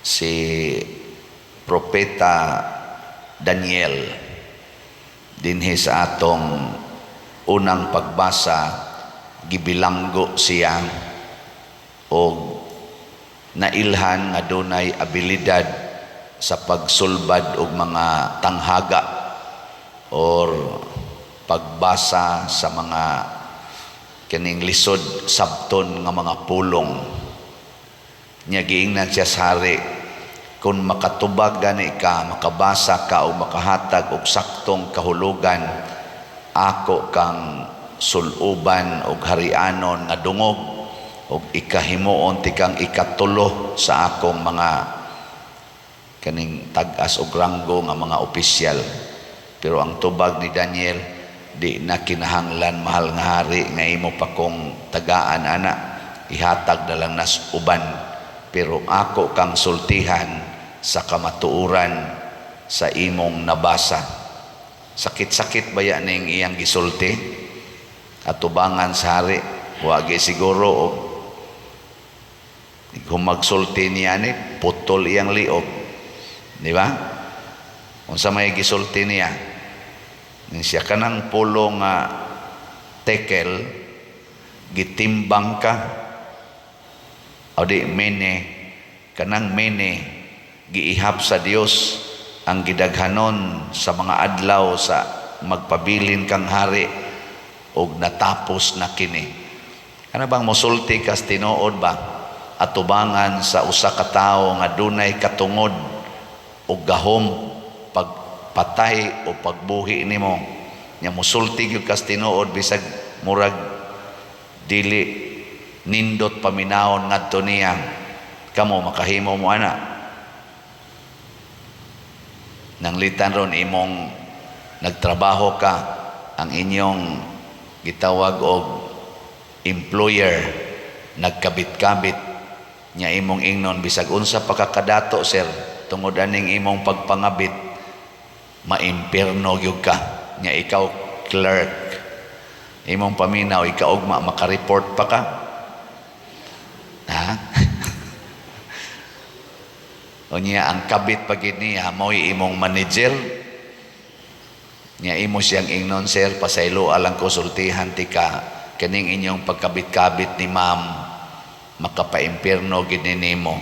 Si Propeta Daniel, dinhi sa atong unang pagbasa, gibilanggo siya og nailhan nga dunay abilidad sa pagsulbad og mga tanghaga or pagbasa sa mga kining lisod sabton nga mga pulong. Nya giingnan siya sa hari, kung makatubag gani ka, makabasa ka o makahatag og saktong kahulugan, ako kang suluban og harianon nga dungog og ikahimuon tikang ikatulo sa akong mga kaning tag-as og ranggo nga mga opisyal. Pero ang tubag ni Daniel, "Di na kinahanglan, mahal nga hari, nga imo pa kong tagaan ana, ihatag na lang nas uban, pero ako kang sultihan sa kamatuoran sa imong nabasa." Sakit-sakit baya ning iyang gisulti atubangan sa hari? Wagi siguro og kung magsulti niya ni, putol iyang liog, di ba? Unsa may gisulti niya? Ning siya, kanang pulo nga tekel, gitimbang ka o di mene, kanang mene, giihap sa Dios ang gidaghanon sa mga adlaw sa magpabilin kang hari og natapos na kini. Kana bang mosulti kas tinuod ba atubangan sa usa ka tawo nga dunay katungod og gahom pagpatay o pagbuhi nimo, nya mosulti gyud kas tinuod bisag murag dili nindot paminawon ngadto niya? Kamo, makahimo mo ana? Nanglitan ron imong nagtrabaho ka, ang inyong gitawag og employer nagkabit-kabit nya, imong ingnon, "Bisag unsa pa ka kadato, sir, tungod aning imong pagpangabit, maimpierno gyud ka." Nya ikaw clerk, imong paminaw, ikaugma, maka-report pa ka, ha? Unya ang kabit pa gid niya mao'y imong manager. Nya imo siyang ingnon, "Sir, pasaylo lang ko, sultihan tika, kaning inyong pagkabit-kabit ni ma'am, makapaimpierno gid nimo.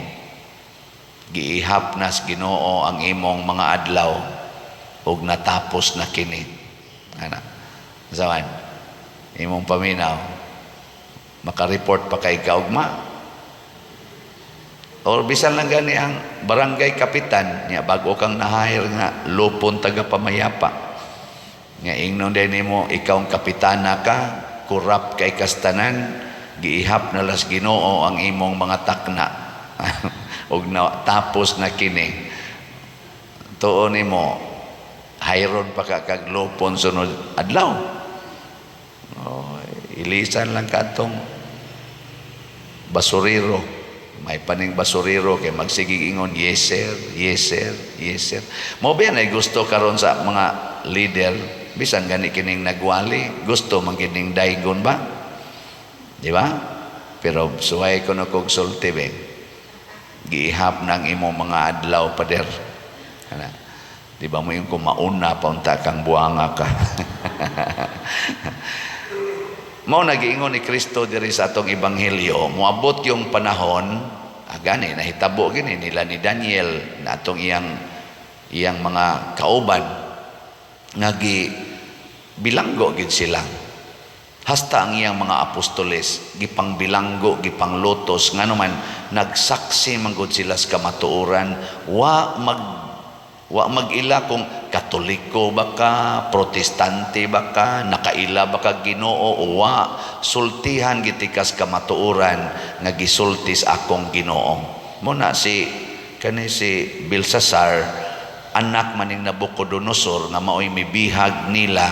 Giihap nas Ginoo ang imong mga adlaw ug natapos na kini." Ana sawan imong paminaw, maka-report pa kay kaugma? Or bisan lang gani ang barangay kapitan niya, bago kang na-hire nga lupon taga pamayapa nga, ingnon din nimo, "Ikaw ang kapitana ka, kurap kay kastanan, giihap na las Ginoo ang imong mga takna ug na, tapos na kini." Tuo nimo, hayron pa ka kag lupon sunod adlaw? Oh, ilisan lang kadtong basurero. May paning basurero kay magsigig ingon, "Yes sir, yes sir, yes sir." Mo ba ay gusto karon sa mga leader, bisan gani kining nagwali, gusto man kining daygon ba, di ba? Pero suway ko na kog sulti be, giihap ng imong mga adlaw, pader. Ana, di ba mo yung kumauna pa unta kang buanga ka? Mao nagiingon ni Kristo diri sa atong ebanghelyo, moabot yung panahon, gani nahitabo gini nila ni Daniel na atong iyang iyang mga kauban nga gi bilanggo gid sila. Hasta ang iyang mga apostoles gipangbilanggo, gipanglutos, ngano man nagsaksi man gud sila sa kamatuoran. Wa mag-ila kung Katoliko ba ka, Protestante ba ka, nakaila ba ka Ginoo o wa, sultihan gitikas kamatuoran nga gisultis akong Ginoo. Muna si kani si Belsasar, anak maning Nabucodonosor nga maoy mibihag nila,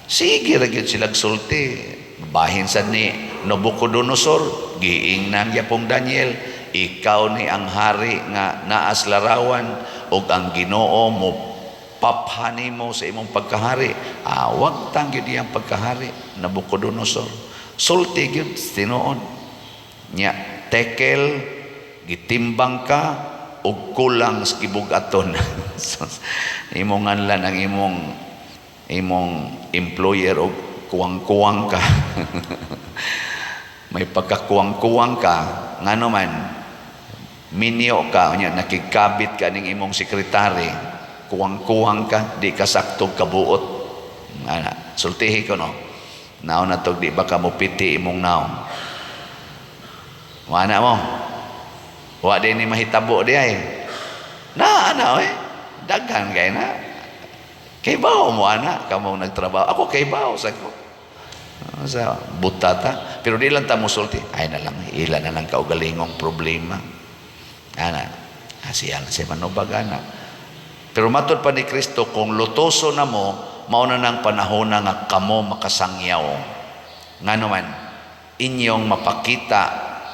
sige ra gyud sila sulti. Bahin sad ni Nabucodonosor, giingnan gyapong Daniel, "Ikaw ni ang hari nga naas larawan ug ang Ginoo mo papha nimo sa imong pagkahari." Awag tang gyud iyang pagkahari, Nabucodonosor. Sulti gyud tinuod. Nya tekel, gitimbang ka. og kulang sa gibug-aton. Imong nganlan ang imong employer og kuwang-kuwang ka. May pagkakuwang-kuwang ka, ngano man minyo ka, unya nakigkabit ka ning imong sekretary, kuwang-kuwang ka, di ka saktog kabuot. Ana, sultihi ko, no. Naon na tog di ba ka mupiti imong naong. Wala mo. Wa din ni mahitabo di ay. Na ana oy. Daghan kay na. Kay bawo mo ana kamong nagtrabaho. Ako kay bawo sa ko. Sa butata. Pero di lang ta musulti. Ay na lang, ila na lang kaugalingong problema. Ana, siya lang si manubag ana. Pero matod pa ni Kristo, kung lutoso na mo, mao na nang panahon na nga kamo makasangyaw. Ngano man, inyong mapakita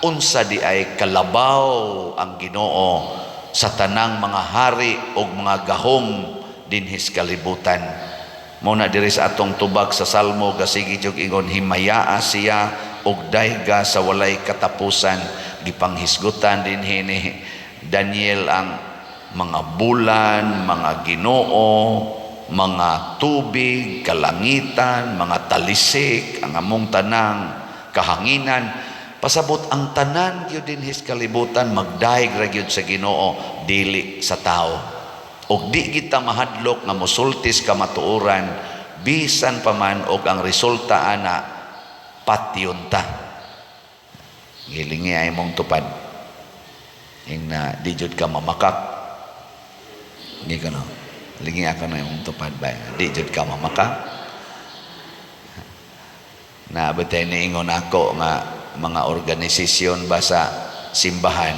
unsa di ay kalabaw ang Ginoo sa tanang mga hari ug mga gahom dinhis kalibutan. Mao na diri sa atong tubag sa Salmo, gasigi jug ingon, "Himayaa siya og dayga sa walay katapusan." Gipanghisgutan dinhi ni Daniel ang mga bulan, mga Ginoo, mga tubig, kalangitan, mga talisik, ang among tanang kahanginan. Pasabot ang tanan gyud dinhis kalibutan magdayeg ra gyud sa Ginoo, dili sa tao. Og di kita mahadlok nga mosultis kamatuoran bisan pa man og ang resulta ana patyon ta. Gilingi ay mong tupad. Ing na di jud ka mamakak. Hindi ka, no. Lingi ako na imong tupad ba. Di jud ka mamakak. Na bitay niingon ako nga mga organisasyon ba sa simbahan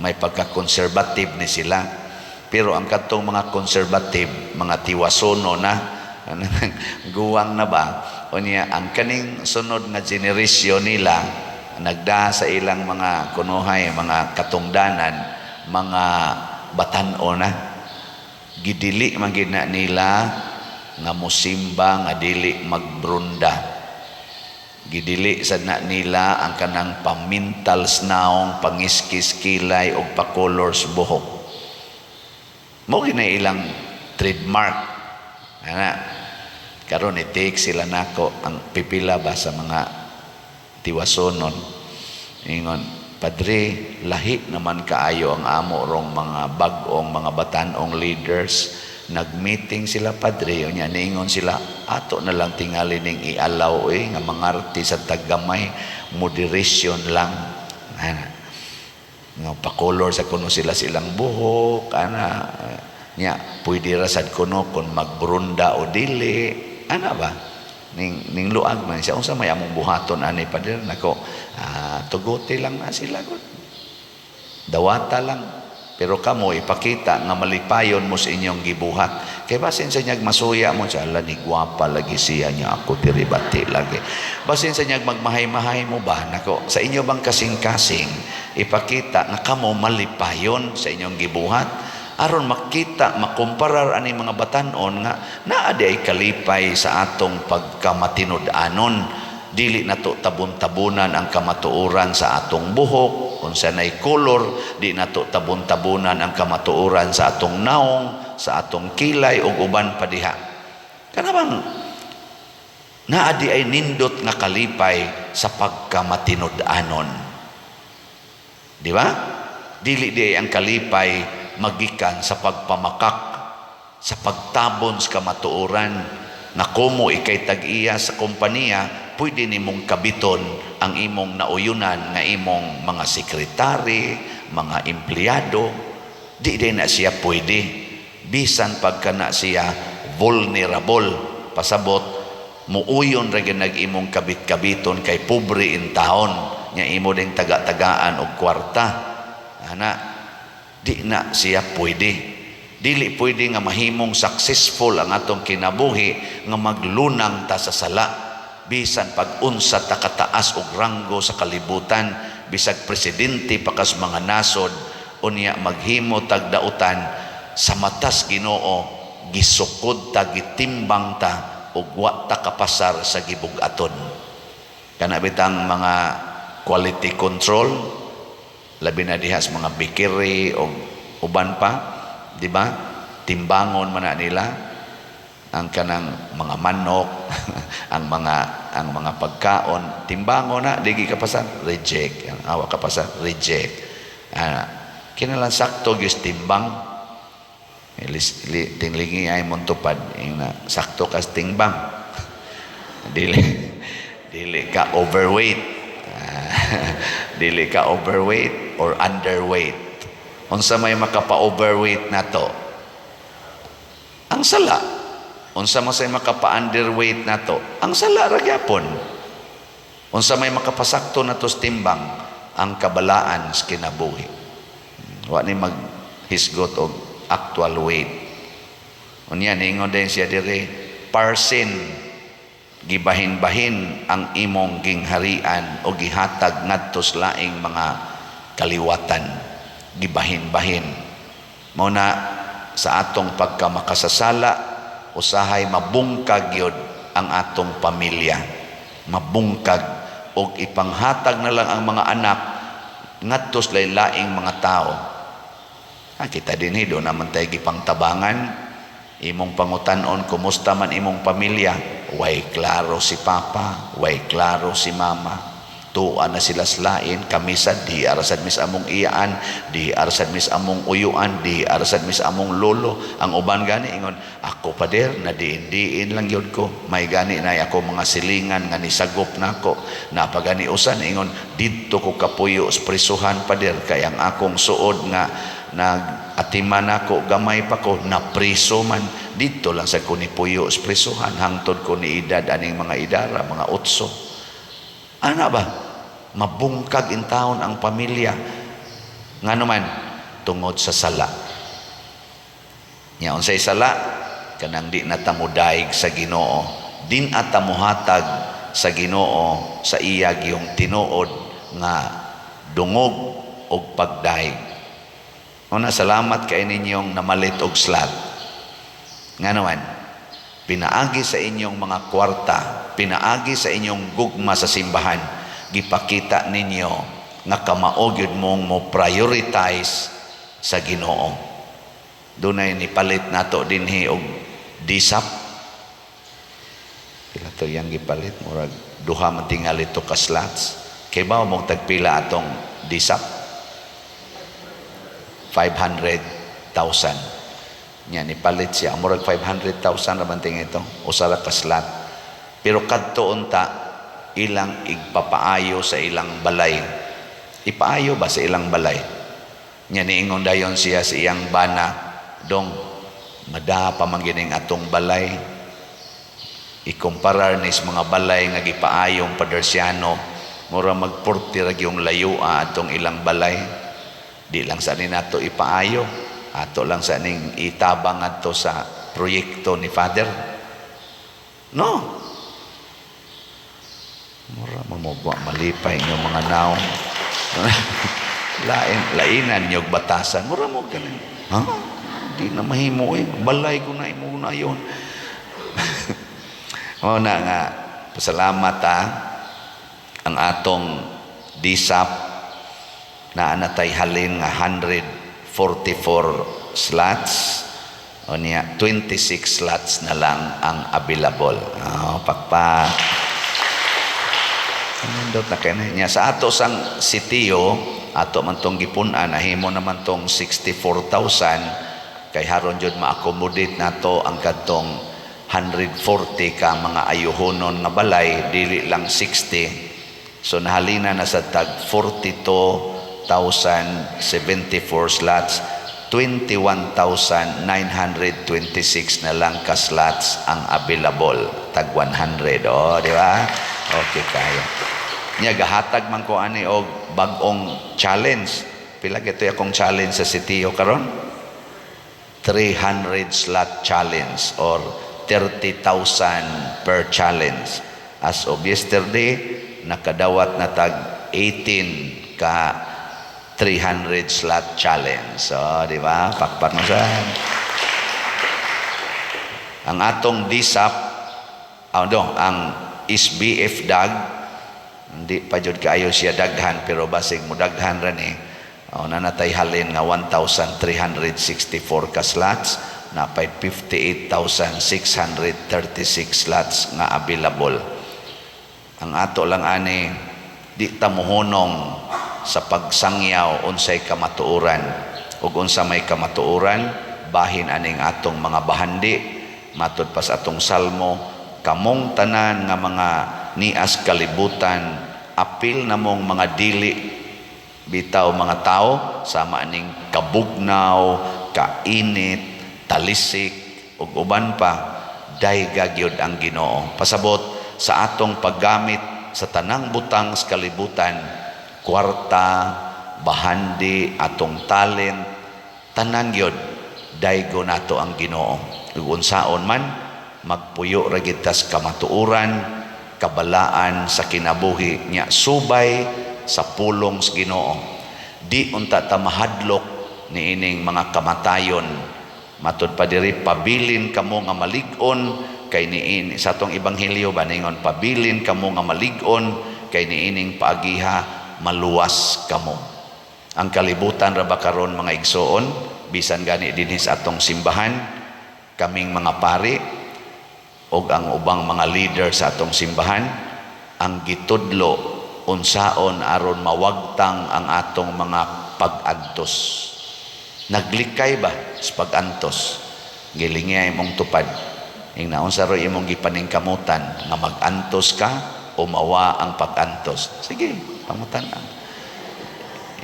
may pagka-conservative ni sila. Pero ang katong mga conservative, mga tiwasono na, guwang na ba, unya ang kaning sunod nga generasyon nila nagda sa ilang mga kunuhay, mga katungdanan, mga batan-o na, gidili man gid na nila nga musimba nga dili magbrunda. Gidili sad na nila ang kanang pamintal naong, pangiskis kilay og pakolor sa buhok. Mao gina ilang trademark ana. Karon i-take sila nako ang pipila ba sa mga tiwasonon, ingon, "Padre, lahi naman kaayo ang amo rong mga bag-ong mga batan-ong leaders. Nagmeeting sila, Padre, unya niingon sila, ato na lang tingali ning i-allow eh, nga mangarti sa taggamay, moderation lang." Ana nga pakolor sa kuno sila silang buhok ana nya, pwede ra sad kuno kon magbrunda o dili ana ba. Ning luag man siya, "Unsa may among buhaton ani, Padre?" Nako, tuguti lang na sila gud, dawata lang, pero kamo ipakita nga malipayon mo sa inyong gibuhat, kay basin sa inyag masuya mo siya, "Ala ni gwapa lagi siya niya, ako diri bati lagi." Basin sa inyag magmahay-mahay mo ba nako, sa inyo bang kasing-kasing ipakita nga kamo malipayon sa inyong gibuhat, aron makita, makumparar ani mga batan-on nga naa di ay kalipay sa atong pagkamatinud-anon. Dili nato tabon-tabunan ang kamatuoran sa atong buhok unsa nay kolor, di nato tabon-tabunan ang kamatuoran sa atong naong, sa atong kilay ug uban pa diha. Kana bang naa di ay nindot nga kalipay sa pagkamatinud-anon, di ba? Dili di ay ang kalipay magikan sa pagpamakak, sa pagtabon sa kamatuoran nga komo ikay tag-iya sa kompanya, pwede nimong kabiton ang imong nauyunan nga imong mga sekretary, mga empleyado. Di din na siya pwede bisan pagka na siya vulnerable. Pasabot muuyon ra gyud nag imong kabit-kabiton kay pobre in taon nya, imo ding taga-tagaan og kwarta ana. Di na siya pwede. Dili pwede nga mahimong successful ang atong kinabuhi nga maglunang ta sa sala, bisan pag unsa ta kataas og ranggo sa kalibutan, bisag presidente pa kas mga nasod, unya maghimo tag dautan, sa matas Ginoo gisukod ta, gitimbang ta ug wa ta kapasar sa gibug-aton. Kana bitang mga quality control, labi na diha sa mga bakery o uban pa, di ba? Timbangon man na nila ang kanang mga manok, ang mga pagkaon, timbangon na, di ka pasar, reject. Awa ka pasar, reject. Ah, kinalan sakto gyud timbang. Tinglingi ay montupad ing na sakto kas timbang, dili dili ka overweight. Ah, dili ka overweight or underweight. Unsa may makapa-overweight nato? Ang sala. Unsa man say makapa-underweight nato? Ang sala ra gyapon. Unsa may makapasakto nato sa timbang? Ang kabalaan sa kinabuhi. Wa ni maghisgot og actual weight. Unya ningon din siya diri, parsin, gibahin-bahin ang imong gingharian o gihatag ngadto sa laing mga kaliwatan. Gibahin-bahin. Mao na sa atong pagkamakasasala, usahay mabungkag yun ang atong pamilya, mabungkag og ipanghatag na lang ang mga anak ngadto sa laing mga tao. Ah, kita dinhi do naman tayo gipangtabangan. Imong pangutan-on, "Kumusta man imong pamilya?" Way klaro si papa, way klaro si mama, tuwa na sila slain. Kami sad di arasad mis among iyaan, di arasad mis among uyuan, di arasad mis among lolo. Ang uban gani ingon, "Ako, pader, na diin-diin lang yun ko. May gani na ako mga silingan nga nisagop nako." Napagani usan ingon, "Didto ko kapuyo sa prisuhan, pader, kay ang akong suod nga nag-atiman ako gamay pa ko, napriso man. Didto lang sa ko nipuyo sa prisuhan hangtod ko ni edad aning mga idara, mga 8." Ana ba? Mabungkag in taon ang pamilya. Ngano man? Tungod sa sala. Nya unsay sala? Kanang di na ta modaig sa Ginoo. Di na ta mohatag sa Ginoo sa iya gihong tinuod nga dungog og pagdaig. Una, salamat kay ninyong namalit og slot. Nga naman, pinaagi sa inyong mga kwarta, pinaagi sa inyong gugma sa simbahan, gipakita ninyo nga kamao gyud mong mo prioritize sa Ginoo. Dunay nipalit nato dinhi og disap. Pila to yang gipalit? Murag duha man tingali to ka slots. Kay ba mo tagpila atong disap? 500,000. Nya nipalit siya murag 500,000 ra man tingali ito, usa ra ka slot. Pero kadto unta ilang igpapaayo sa ilang balay. Ipaayo ba sa ilang balay? Nya niingon dayon siya sa iyang bana, "Dong, mada pa man gining atong balay. Ikumparar ni sa mga balay nga gipaayong Padersiano, mura magpurti ra gyung layoa atong ilang balay. Di lang sa ni nato ipaayo, ato lang sa ning itabang adto sa proyekto ni Father." No, mura mamugwa malipay inyong mga naong. Lain lainan niyog batasan, mura mo ganin. Ha, di na mahimo eh, balay ko na imo na yon. O na nga pasalamat ha, ang atong disap na natay halin nga 144 slots. O niya 26 slots na lang ang available. Oh, pakpak. Nindot na kay niya sa ato sang sitio, ato man tong gipun-an, nahimo naman tong 64,000 kay haron jud ma-accommodate nato ang kadtong 140 ka mga ayuhonon nga balay, dili lang 60. So nahalina na sa tag 42,074 slots, 21,926 na lang ka slots ang available, tag 100. Oh, di ba? Okay kayo. Nya gahatag man ko ani og bag-ong challenge. Pila gito akong challenge sa sitio karon? 300 slot challenge or 30,000 per challenge. As of yesterday, nakadawat na tag 18 ka 300 slot challenge. So, di ba? Pakpak mo sa. Ang atong DSAP, oh, no, ang SBF DAG, hindi pa jud kaayo siya daghan pero basig mo daghan ra ni. O, naa na tay halin nga 1,364 ka slots, napay 58,636 slots nga available. Ang ato lang ani, di ta mohunong sa pagsangyaw unsay kamatuoran. Ug unsa may kamatuoran bahin aning atong mga bahandi, matud pa sa atong salmo, kamong tanan nga mga nias kalibutan, apil namong mga dili bitaw mga tao, sama aning kabugnaw, kainit, talisik ug uban pa, dayga gyud ang Ginoo. Pasabot sa atong paggamit sa tanang butang sa kalibutan, kwarta, bahandi, atong talent, tanan gyud, daygo nato ang Ginoo. Ug unsaon man, magpuyo ra gyud tas kamatuoran, kabalaan sa kinabuhi nya subay sa pulong sa Ginoo. Di unta ta mahadlok niining mga kamatayon. Matud pa diri, pabilin kamo nga malig-on kay niini, sa atong ebanghelyo ba ningon, pabilin kamo nga malig-on kay niining paagiha maluwas kamo. Ang kalibutan ra ba karon, mga igsoon, bisan gani dinhi sa atong simbahan, kaming mga pari og ang ubang mga leader sa atong simbahan, ang gitudlo unsaon aron mawagtang ang atong mga pag-antos. Naglikay ba sa pag-antos? Gilingya imong tupad. Ingna unsa ro imong gipaningkamutan, nga mag-antos ka o mawa ang pag-antos? Sige, pangutan ang.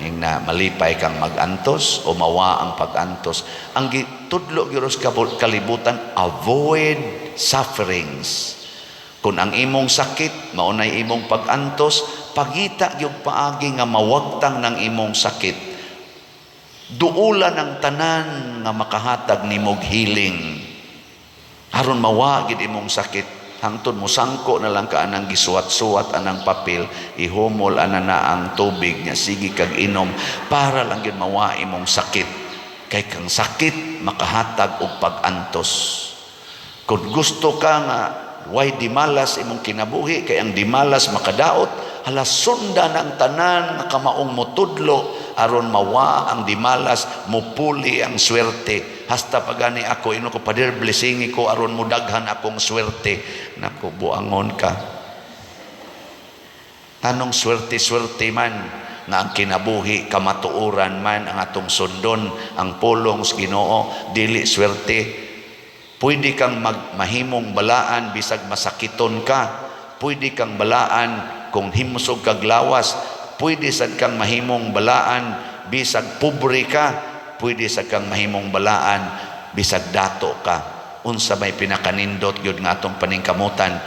Ingna malipay kang mag-antos o mawa ang pag-antos? Ang gitudlo gyud sa kalibutan, avoid sufferings. Kung ang imong sakit maunay imong pag-antos, pangita gyud paagi nga mawagtang ng imong sakit. Duulan ang tanan nga makahatag nimog healing aron mawa gid imong sakit, hangtod mo sangko na lang ka anang gisuwat-suwat anang papel, ihumol ana na ang tubig nya sige kag inom para lang gyud mawa imong sakit, kay kang sakit makahatag og pag-antos. Kung gusto ka nga way dimalas imong kinabuhi, kay ang dimalas makadaot, hala, sundan ang tanan nga kamaong motudlo aron mawa ang dimalas, mupuli ang swerte. Hasta pagani ako ino ko, "Pader, blessing ko aron mudaghan akong swerte." Nako, buangon ka. Tanong swerte-swerte man nga ang kinabuhi kamatuoran man ang atong sundon, ang pulong sa Ginoo, dili swerte. Pwede kang mahimong balaan bisag masakiton ka. Pwede kang balaan kung himsog kag lawas. Pwede sad kang mahimong balaan bisag pobre ka. Pwede sad kang mahimong balaan bisag dato ka. Unsa may pinakanindot gyud nga atong paningkamutan?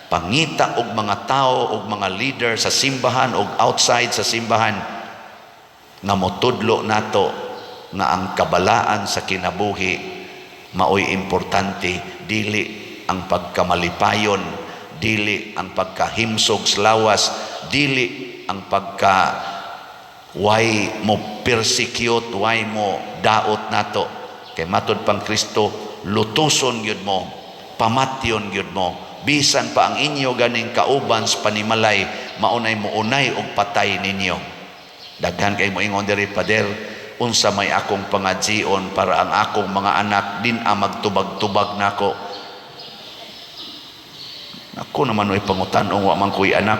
Pangita og mga tao og mga leader sa simbahan og outside sa simbahan nga motudlo nato nga ang kabalaan sa kinabuhi maoy importante, dili ang pagkamalipayon, dili ang pagkahimsog sa lawas, dili ang pagka way mo persecute, way mo daot nato. Kay matud pang Kristo, lutuson gyud mo, pamatyon gyud mo, bisan pa ang inyo ganing kauban sa panimalay maunay mounay og patay ninyo. Daghan kay moingon diri, "Pader, unsa may akong pangadzion para ang akong mga anak din ang magtubag-tubag nako?" Ako naman oy pangutan-ong, wa man ko'y anak.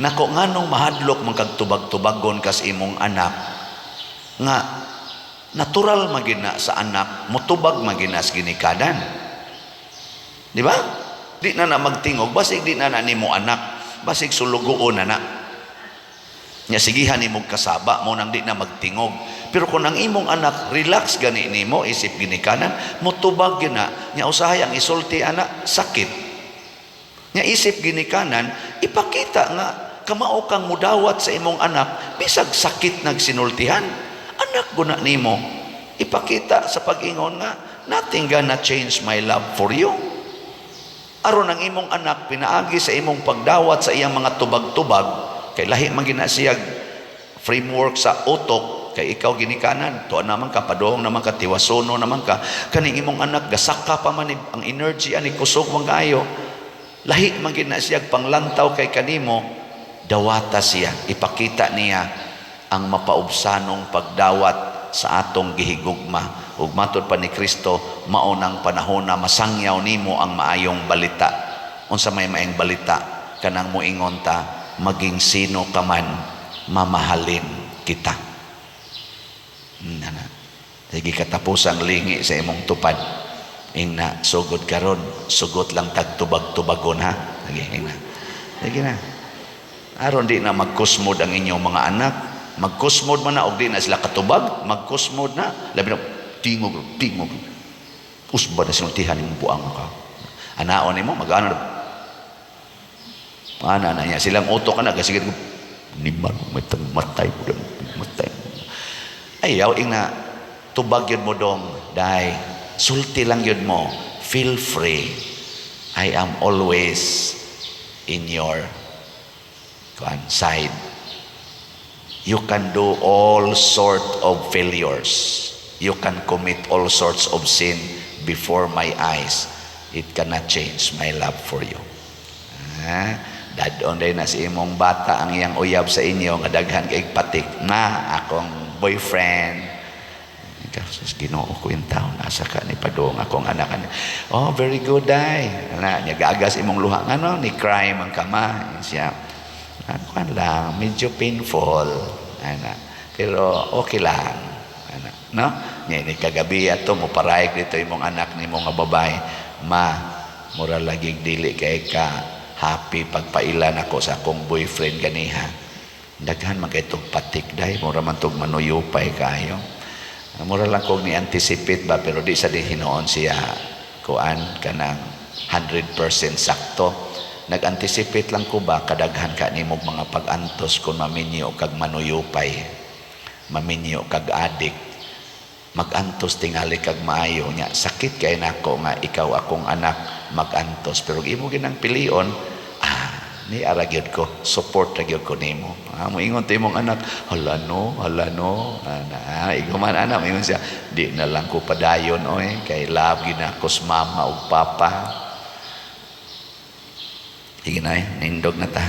Nako, nganong mahadlok man kag tubag-tubagon kas imong anak, nga natural magina sa anak mutubag magina sa ginikanan? Di ba? Di na na magtingog, basig di na na nimo anak, basig sulugoon na na. Nya sigihan nimo kasaba mo nang di na magtingog. Pero kung ang imong anak relax gani nimo isip ginikanan, mutubag gyud na. Nya usahay ang isulti ana sakit. Nya isip ginikanan, ipakita nga kamao kang mudawat sa imong anak bisag sakit nagsinultihan. Anak guna nimo. Ipakita sa pag-ingon nga nothing gonna change my love for you. Aron ang imong anak, pinaagi sa imong pagdawat sa iyang mga tubag-tubag, kay lahi man gina siyag framework sa utok, kay ikaw ginikanan tuwa naman ka, padong naman ka, tiwasono naman ka. Kaning imong anak gasaka pa man ang energy ani, kusog man kaayo, lahi man gina siyag panglantaw kay kanimo. Dawata siya, ipakita niya ang mapaubsanong pagdawat sa atong gihigugma. Ug matud pa ni Kristo, mao nang panahon na masangyaw nimo ang maayong balita. Unsa may maayong balita? Kanang moingon ta, maging sino ka man, mamahalin kita. Ana. Sige, katapusang lingi sa imong tupad. Ingna, sugod karon, sugot lang tagtubag-tubagon ha. Sige, ingna. Sige na. Aron di na magkusmod ang inyong mga anak. Magkusmod man na og di na sila katubag, magkusmod na. Labi na tingog, tingog. Usba na sinultihan imong buang ka. Anaon nimo magano na. Ana na niya silang utok ka na kasi niman may matay mo, matay. Ayaw ingna, tubag yun mo dong, dai sulti lang yun mo, feel free. I am always in your kuan side. You can do all sort of failures. You can commit all sorts of sin before my eyes. It cannot change my love for you. Ah, dadon day na si imong bata ang iyang uyab sa inyo nga daghan kay patik na akong boyfriend. Ikaw, sus, Ginoo ko yung taon asa ka ni padung akong anak. Oh, very good day. Ana nya gagas imong luha ngano ni cry man ka ma siya. Ah, kuan lang, medyo painful. Ana. Pero okay lang. Ana, no? Nya ni kagabi ato mo parayag dito imong anak nimo nga babae. Ma, mura lagi dili kay ka happy pagpaila nako sa akong boyfriend ganiha. Daghan man kay tog patik day, mura man tog manuyupay kayo. Mura lang kog ni anticipate ba, pero di sa di hinuon siya kuan kanang 100% sakto. Nag-anticipate lang ko ba kadaghan ka nimo mga pag-antos kung maminyo kag manuyupay, maminyo kag adik, magantos tingali kag maayo nya. Sakit kay nako nga ikaw akong anak magantos, pero imo ginang pilion. Ah, ni ara gyud ko, support ra gyud ko nimo. Ah, moingon to imong anak, "Hala no, hala no." Ana, ikaw man ana, moingon siya, "Di na lang ko padayon oy, kay love gyud nako sa mama ug papa." Sige na, nindog na ta.